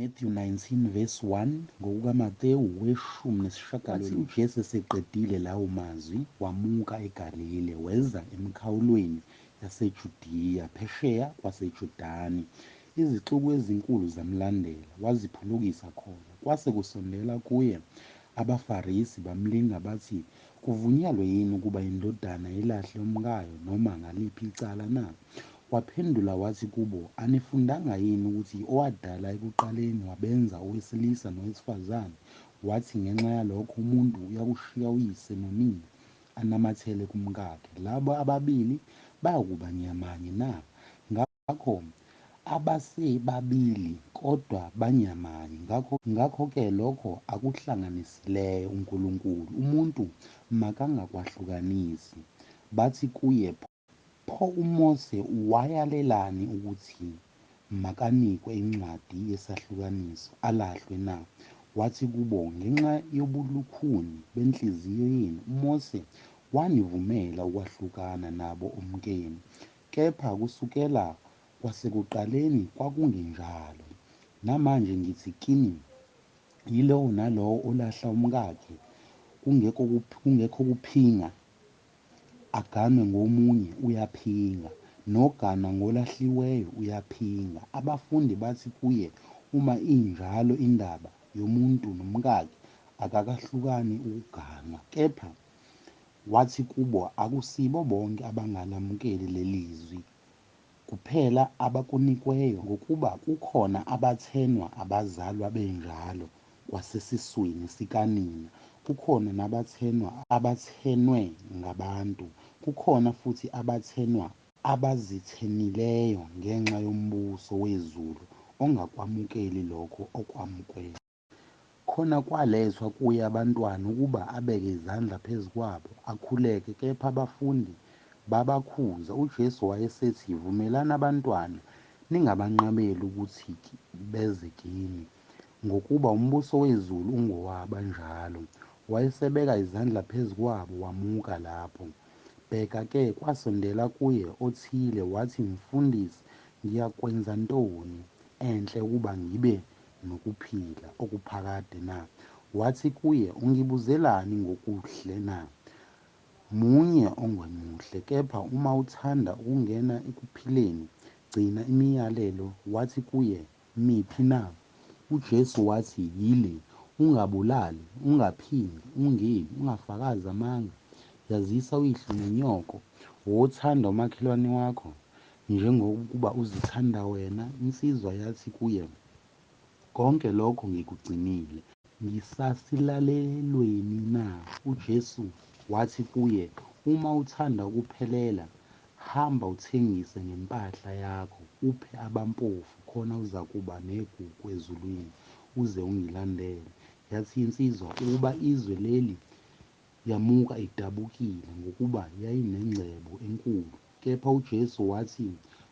Matthew 19 verse 1 NgokukaMathewu weshumi nesishagalolunye. Ujesu eseqedile lawo mazwi, wamuka eGalile, weza emikhawulweni yaseJudiya phesheya kwaseJordani. Izixuku ezinkulu zamlandela, waziphulukisa khona. Kwase kusondela kuye abaFarisi, bamlinga, bathi, Kuvunyelwe yini ukuba indodana ilahle umkayo noma ngaliphi icala na? Waphendula wathi kubo, Anifundanga yini ukuthi owadala ekuqaleni wabenza owesilisa nowesifazane, wathi ngenxa yalokho umuntu uyakushiya uyise nonina, anamathele kumkakhe, labo ababili bayakuba nyamanye na? Ngakho abasebabili, kodwa banyamanye. Ngakho-ke lokho akuhlanganisileyo uNkulunkulu, umuntu makangakwahlukanisi. Bathi kuye, Pho uMose wayalelani ukuthi makanikwe incwadi yesahlukaniso, alahlwe na? Wathi kubo, Ngenxa yobulukhuni benhliziyo yenu uMose wanivumela ukwahlukana nabo omkenu, kepha kusukela kwasekuqaleni kwakungenjalo. Namanje ngithi kini, yilowo nalowo olahla umkakhe kungekho kuphinga, aganwe ngomunye, uyaphinga, noganwa ngolahliweyo uyaphinga. Abafundi bathi kuye, Uma injalo indaba yomuntu nomkakhe, akakahlukani ukuganwa. Kepha wathi kubo, Akusibo bonke abangalamukeli leli zwi, kuphela abakunikweyo. Ngokuba kukhona abathenwa abazalwa benjalo kwasesiswini sikanina, kukhona nabathenwa abathenwe ngabantu, kukhona futhi abathenwa abazithenileyo ngenxa yombuso wezulu. Ongakwamukeli lokho okwamukela. Khona kwalethwa kuye abantwana ukuba abeke izandla phezu kwabo, akhuleke, kepha abafundi babakhuza. UJesu wayesethi, Vumelani abantwana, ningabanqabeli ukuthi beze kimi, ngokuba umbuso wezulu ungowabanjalo. Wayesebeka izandla phezu kwabo, wamuka lapho. Bheka-ke, kwasondela kuye othile, wathi, Mfundisi, ngiyakwenza ntoni enhle ukuba ngibe nokuphila okuphakade na? Wathi kuye, Ungibuzelani ngokuhle na? Munye ongemuhle, kepha uma uthanda ukungena ekuphileni, gcina imiyalelo. Wathi kuye, Miphi na? UJesu wathi, Yile, Ungabulali, ungaphingi, ungebi, ungafakazi amanga, yazisa uyihlo nonyoko, wothanda umakhelwane wakho njengokuba uzithanda wena. Insizwa yathi kuye, Konke lokho ngikugcinile. Ngisasilalelweni na? UJesu wathi kuye, Uma uthanda ukuphelela, hamba uthengise ngempahla yakho, uphe abampofu, khona uzakuba negugu ezulwini, uze ungilandele. Yathi insizwa ukuba izwe leli, yamuka idabukile, ngokuba yayinengcebo enkulu. Kepha uJesu wathi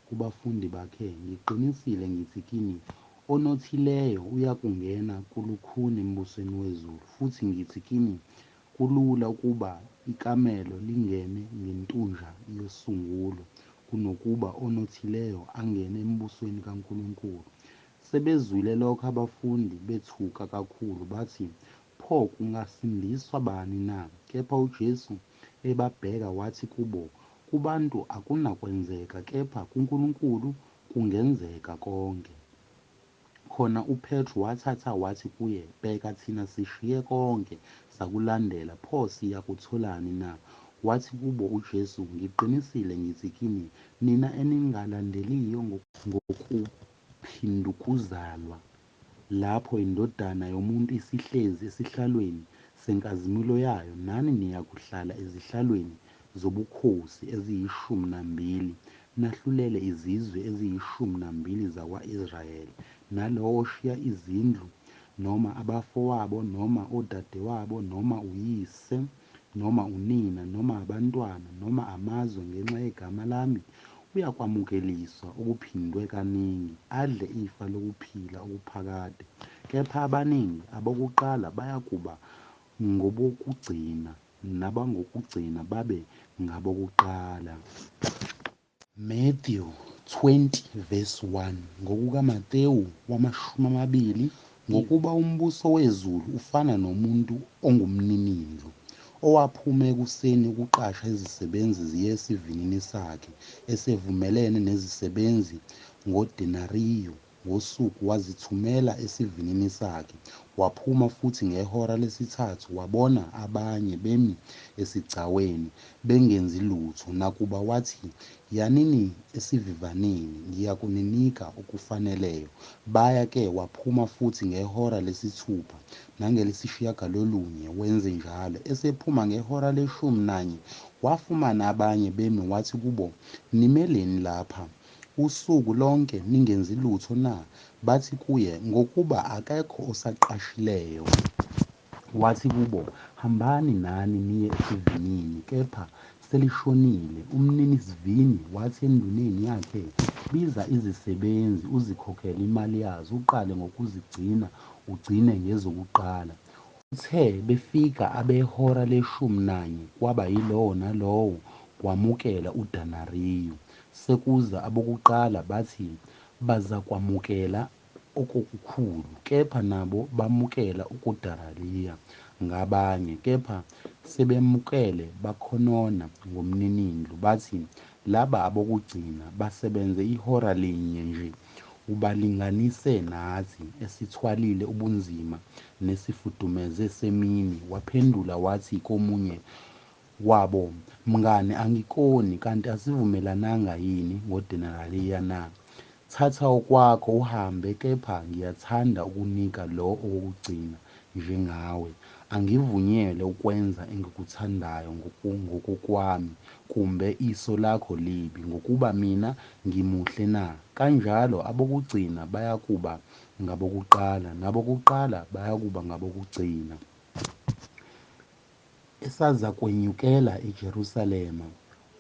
kubafundi bakhe, Ngiqinisile ngithi kini, Onothileyo uyakungena kulukhuni embusweni wezulu. Futhi ngithi kini, Kulula ukuba ikamelo lingene ngentunja yosungulo, kunokuba onothileyo angene embusweni kaNkulunkulu. Sebezwile lokho abafundi bethuka kakhulu, bathi, Pho, kungasindiswa bani na? Kepha uJesu ebabheka wathi kubo, Kubantu akunakwenzeka, kepha kuNkulunkulu kungenzeka konke. Khona uPetru wathatha wathi kuye, Bheka, thina sishiye konke, sakulandela, pho, siyakutholani na? Wathi kubo uJesu, Ngiqinisile ngithi kini, Nina eningalandeliyo ngokuphindukuzalwa, lapho iNdodana yomuntu isihlezi esihlalweni senkazimulo yayo, nani niyakuhlala ezihlalweni zobukhosi eziyishumi nambili, nahlulele izizwe eziyishumi nambili zakwa-Israyeli. Nalowo oshiya izindlu, noma abafowabo, noma odadewabo, noma uyise, noma unina, noma abantwana, noma amazwe ngenxa yegama lami, uyakwamukeliswa okuphindwe kaningi, adle ifa lokuphila okuphakade. Kepha abaningi abokuqala bayakuba ngobokugcina, nabangokugcina babe ngabokuqala. Matthew 20 verse 1 NgokukaMathewu wamashumi amabili Ngokuba umbuso wezulu ufana nomuntu ongumninindlu, owaphuma ekuseni ukuqasha izisebenzi ziye esivinini sakhe. Esevumelene nezisebenzi ngodenariyu ngosuku wazithumela esivinini sakhe. Waphuma futhi ngehora lesithathu, wabona abanye bemi esigcawini, bengenzi lutho, nakubo wathi, Yanini esivivaneni, ngiyakuninika okufaneleyo. Baya ke. Waphuma futhi ngehora lesithupha nangelesishiyagalolunye, wenzenjalo. Esephuma ngehora leshumi nanye, wafumana abanye bemi, wathi kubo, Nimeleni lapha usuku lonke ningenzi lutho na? Bathi kuye, Ngokuba akekho osaqashileyo. Wathi kubo, Hambani nani niye esivinini. Kepha selishonile, umninisivini wathi enduneni yakhe, Biza izisebenzi, uzikhokhele imali yazo, uqale ngokuzigcina, ugcine ngezokuqala. Kuthe befika abehora leshumi nanye, kwaba yilowo nalowo wamukela udenariyu. Sekuza abokuqala, bathi bazakwamukela okukhulu, kepha nabo bamukela udenariyu ngabanye. Kepha sebemukele bakhonona ngomninindlu, bathi, Laba abokugcina basebenze ihora linye nje, ubalinganise nathi, esithwalile ubunzima nesifudumeze semini. Waphendula wathi komunye wabo, Mngane, angikoni, kanti asivumelananga yini ngodenariyu na? Thatha okwakho, uhambe, kepha ngiyathanda ukunika lo owokugcina njengawe. Angivunyelwe ukwenza engikuthandayo ngokokwami, kumbe iso lakho libi, ngokuba mina ngimuhle na? Kanjalo abokugcina bayakuba ngabokuqala, nabokuqala bayakuba ngabokugcina. Esazakwenyukela eJerusalema,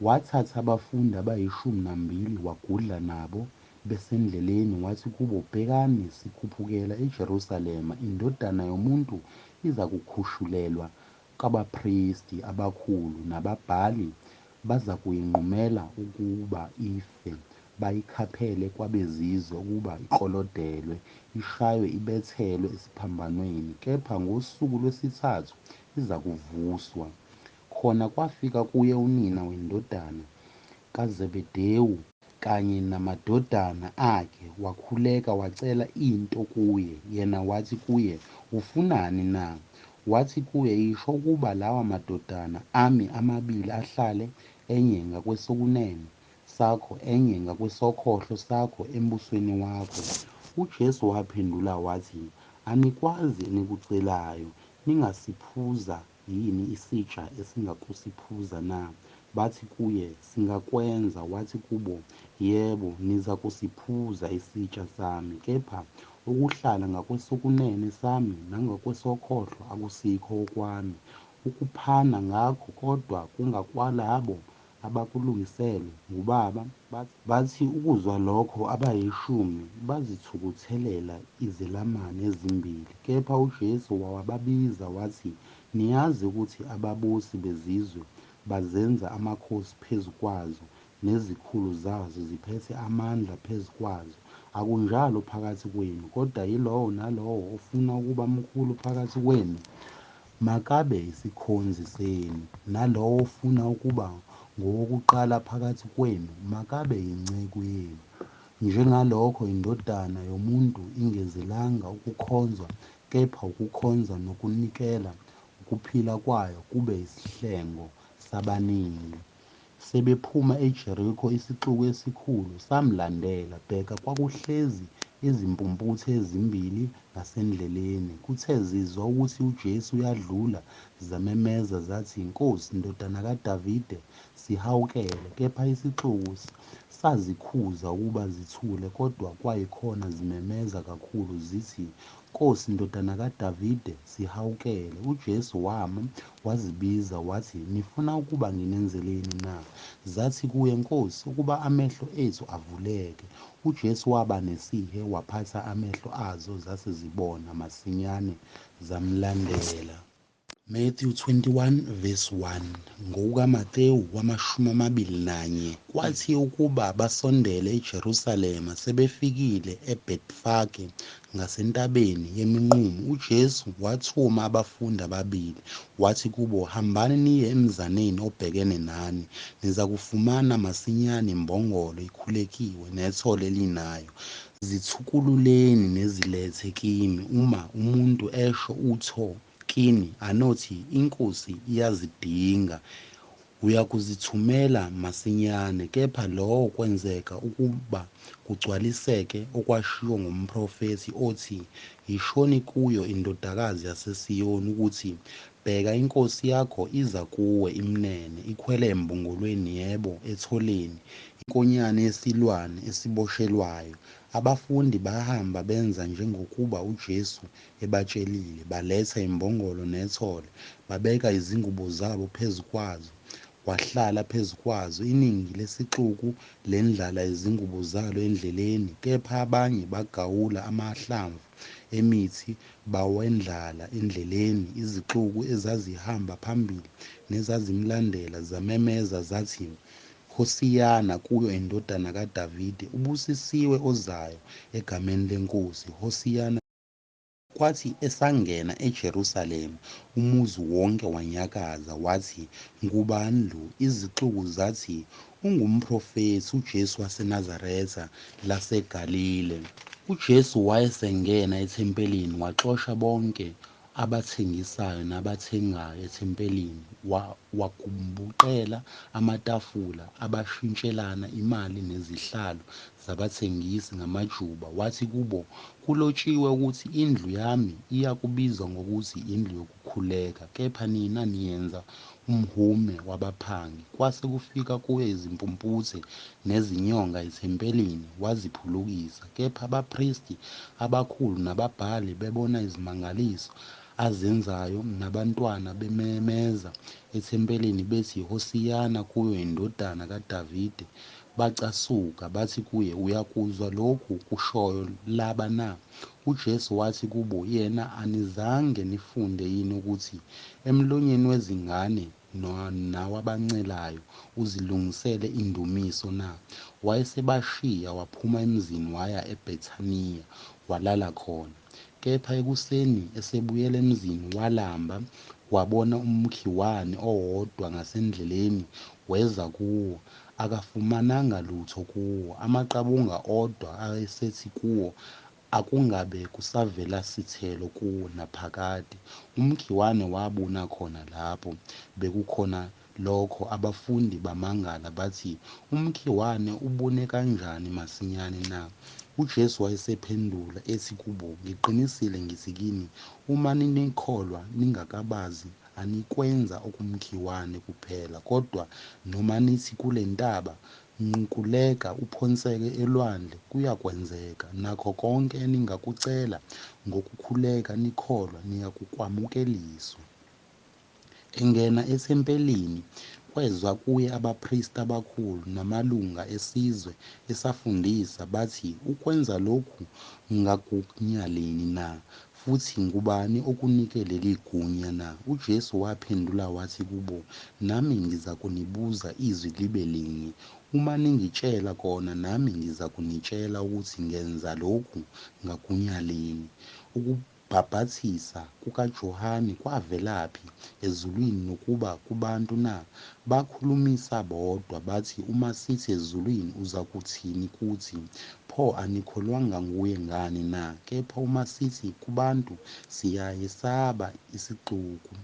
wathatha abafundi abayishumi nambili, wagudla nabo besendleleni, wathi kubo, Bhekani, sikhuphukela eJerusalema, iNdodana yomuntu izakukhushulelwa kubapristi abakhulu nababhali, bazakuyinqumela ukuba ife, bayikhaphele kwabezizwe ukuba iklolodelwe, ishaywe, ibethelwe esiphambanweni, kepha ngosuku lwesithathu izakuvuswa. Khona kwafika kuye unina wendodana kaZebedewu kanye namadodana akhe, wakhuleka wacela into kuye. Yena wathi kuye, Ufunani na? Wathi kuye, Yisho ukuba lawa madodana ami amabili ahlale, enye ngakwesokunene sakho, enye ngakwesokhohlo sakho embusweni wakho. UJesu waphendula wathi, Anikwazi enikucelayo. Ningasiphuza yini isitsha esingakusiphuza na? Bathi kuye, Singakwenza. Wathi kubo, Yebo, nizakusiphuza isitsha sami, kepha ukuhlala ngakwesokunene sami nangakwesokhohlo akusikho okwami ukuphana ngakho, kodwa kungokwalabo abakulungiselwe nguBaba. Bathi ukuzwa lokho abayishumi, bazithukuthelela izelamani ezimbili. Kepha uJesu wababiza wathi, Niyazi ukuthi ababusi bezizwe bazenza amakhosi phezu kwazo, nezikhulu zazo ziphethe amandla phezu kwazo. Akunjalo phakathi kwenu, kodwa yilowo nalowo ofuna ukuba mkhulu phakathi kwenu, makabe yisikhonzi senu, nalowo ofuna ukuba ngowokuqala phakathi kwenu, makabe yinceku yenu. Njengalokho iNdodana yomuntu ingezelanga ukukhonzwa, kepha ukukhonza nokunikela ukuphila kwayo kube yisihlengo sabaningi. Sebephuma eJeriko, isixuku esikhulu samlandela. Bheka, kwakuhlezi izimpumputhe ezimbili ngasendleleni, kuthe zizwa ukuthi uJesu uyadlula, zamemeza zathi, Nkosi, Ndodana kaDavide, sihawukele. Kepha isixuku sazikhuza ukuba zithule, kodwa kwayikhona zimemeza kakhulu, zithi, Nkosi, Ndodana kaDavide, sihawukele. UJesu wama, wazibiza, wathi, Nifuna ukuba nginenzeleni na? Zathi kuye, Nkosi, ukuba amehlo ethu avuleke. UJesu waba nesihe, waphatha amehlo azo, zase zibona masinyane, zamlandela. Matthew 21 verse 1 NgokukaMathewu wama-21. Kwathi ukuba basondele eJerusalema, sebefikile eBhethfage ngasentabeni yemiNqumo, uJesu wathuma abafundi ababili, wathi kubo, Hambani niye emzaneni obhekene nani, nizakufumana masinyane imbongolo ikhulekiwe nethole elinayo, zithukululeni nizilethe kimi. Uma umuntu esho utho kini, anothi, INkosi iyazidinga, uyakuzithumela masinyane. Kepha lokho kwenzeka ukuba kugcwaliseke okwashiwo ngumprofethi othi, Yishoni kuyo indodakazi yaseSiyoni ukuthi, Bheka, inkosi yakho iza kuwe imnene, ikhwele embongolweni, yebo, etholeni, inkonyane yesilwane esiboshelwayo. Abafundi bahamba benza njengokuba uJesu ebatshelile, baletha imbongolo nethole, babeka izingubo zabo phezu kwazo, wahlala phezu kwazo. Iningi lesixuku lendlala izingubo zalo endleleni, kepha abanye bagawula amahlamvu emithi bawendlala endleleni. Izixuku ezazihamba phambili nezazimlandela zamemeza zathi, Hosiyana kuyo iNdodana kaDavide, ubusisiwe ozayo egameni leNkosi, Hosiyana. Kwathi esangena eJerusalema, umuzi wonke wanyakaza, wathi, Ngubani lo? Izixuku zathi, Ungumprofethi uJesu waseNazaretha laseGalile. UJesu wayesengena ethempelini, waxosha bonke abathengisayo nabathengayo ethempelini, wagumbuqela amatafula abashintshelana imali nezihlalo zabathengisi ngamajuba. Wathi kubo, Kulotshiwe ukuthi, Indlu yami iyakubizwa ngokuthi indlu yokukhuleka, kepha nina niyenza umhume wabaphangi. Kwase kufika kuye izimpumputhe nezinyonga ethempelini, waziphulukisa. Kepha abapristi abakhulu nababhali bebona izimangaliso azenzayo, nabantwana bememeza ethempelini bethi, Hosiyana kuyo iNdodana kaDavide, bacasuka, bathi kuye, Uyakuzwa lokhu kushoyo laba na? UJesu wathi kubo, Yena anizange nifunde yini ukuthi, Emlonyeni wezingane nawabancelayo uzilungisele indumiso na? Wayesebashiya, waphuma emzini, waya eBhethaniya, walala khona. Kepha ekuseni esebuyela emzini, walamba. Wabona umkhiwane owodwa ngasendleleni, weza kuwo, akafumananga lutho kuwo, amaqabunga odwa, ayesethi kuwo, Akungabe kusavela sithelo kuwe naphakade. Umkhiwane wabuna khona lapho bekukhona lokho, abafundi bamangala, bathi, Umkhiwane ubune kanjani masinyane na? UJesu wayesephendula, ethi kubo, Ngiqinisile ngithi kini, Uma ninikholwa, ningangabazi, aniyikwenza okomkhiwane kuphela, kodwa noma nithi kule ntaba, Nqukuleka, uphonseke elwandle, kuyakwenzeka. Nakho konke eningakucela ngokukhuleka nikholwa, niyakukwamukeliswa. Engena ethempelini, kweza kuye abapristi abakhulu namalunga esizwe, esafundisa, bathi, Ukwenza lokhu ngagunya lini na? Futhi ngubani okunike leli gunya na? UJesu waphendula wathi kubo, Nami ngizakunibuza izwi libe linye, uma ningitshela kona, nami ngizakunitshela ukuthi ngenza lokhu ngagunya lini. Ukubhaphathisa kukaJohane kwavelaphi, ezulwini nokuba kubantu na? Bakhulumisa bodwa, bathi, Uma sithi, Ezulwini, uzakuthini kuthi, Pho, anikholwanga nguye ngani na? Kepha uma sithi, Kubantu, siyayesaba isixuku,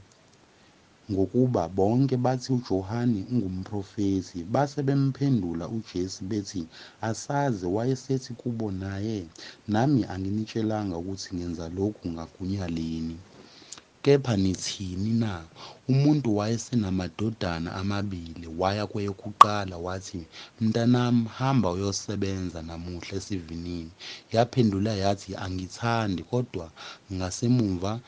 ngokuba bonke bathi uJohane ungumprofethi. Base bemphendula uJesu bethi, Asazi. Wayesethi kubo naye, Nami anginitshelanga ukuthi ngenza lokhu ngagunya lini. Kepha nithini na? Umuntu wayesenamadodana amabili, waya kweyokuqala, wathi, Mntanami, hamba uyosebenza namuhla esivinini. Yaphendula yathi, Angithandi, kodwa ngasemuva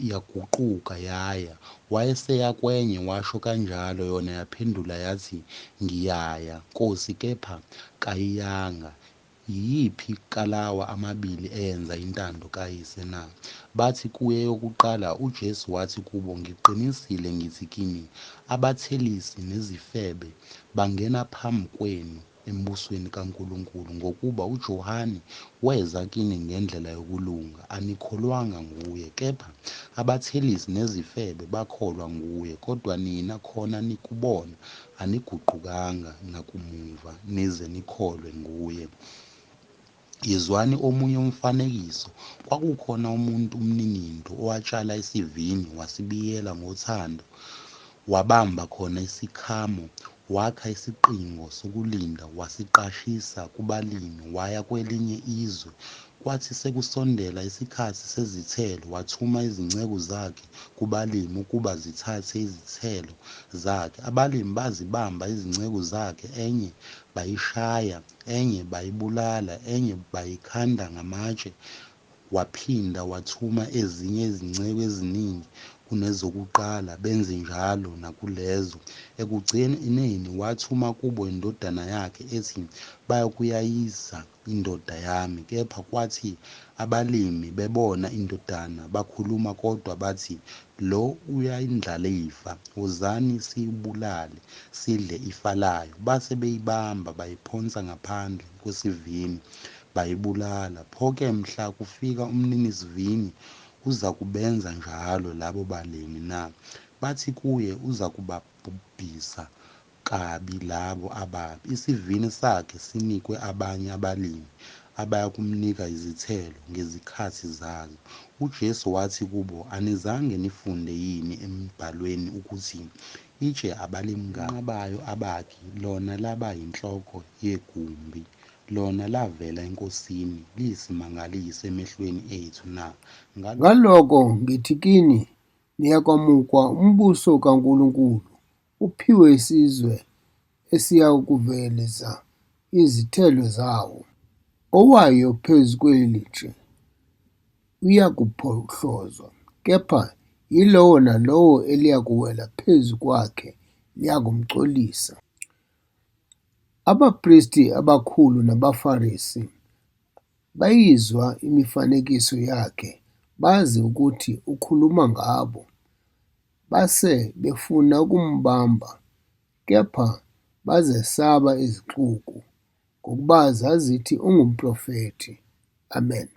yaguquka yaya. Wayeseya kwenye, washo kanjalo, yona yaphendula yathi, Ngiyaya, nkosi, kepha kayiyanga. Yiyiphi kalawa amabili eyenza intando kayise na? Bathi kuye, Eyokuqala. UJesu wathi kubo, Ngiqinisile ngithi kini, Abathelisi nezifebe bangena phambi kwenu embusweni kaNkulunkulu. Ngokuba uJohane weza kini ngendlela yokulunga, anikholwanga nguye, kepha abathelisi nezifebe bakholwa nguye. Kodwa nina, khona nikubona, aniguqukanga nakumuva, nize nikholwe nguye. Yizwani omunye umfanekiso. Kwakukhona umuntu umnininto owatshala isivini, wasibiyela ngothando, wabamba khona isikhamo, wakha isiqingo sokulinda, wasiqashisa kubalimi, waya kwelinye izwe. Kwathi sekusondela isikhathi sezithelo, wathuma izinceku zakhe kubalimi ukuba zithathe izithelo zakhe. Abalimi bazibamba izinceku zakhe, enye bayishaya, enye bayibulala, enye bayikhanda ngamatshe. Waphinda wathuma ezinye izinceku eziningi kunezokuqala, benzenjalo nakulezo. Ekugcineni wathuma kubo indodana yakhe, ethi, Bayakuyeyisa indodana yami. Kepha kwathi abalimi bebona indodana, bakhuluma bodwa bathi, Lo uyindlalifa, wozani siyibulale, sidle ifa layo. Base beyibamba, bayiphonsa ngaphandle kwesivini, bayibulala. Pho-ke mhla kufika umninisivini, uzakubenza njalo labo balimi na? Bathi kuye, Uzakubabhubhisa kabi labo ababi, isivini sakhe sinikwe abanye abalimi abayakumnika izithelo ngezikhathi zazo. UJesu wathi kubo, Anizange nifunde yini embhalweni ukuthi, Itshe abalinqabayo abakhi, lona laba yinhloko yegumbi. Lona lavela eNkosini, liyisimangaliso emehlweni ethu na? Ngalokho ngithi kini, Niyakwamukwa umbuso kaNkulunkulu, uphiwe isizwe esiyakuveleza izithelo zawo. Owayo phezu kwaleli tshe uyakuphohlozwa, kepha yilowo nalowo eliyakuwela phezu kwakhe liyakumcwilisa. Abapristi abakhulu nabaFarisi bayizwa imifanekiso yakhe, bazi ukuthi ukhuluma ngabo. Base befuna ukumbamba, kepha bazesaba izixuku, ngokuba zazithi ungumprofethi. Amen.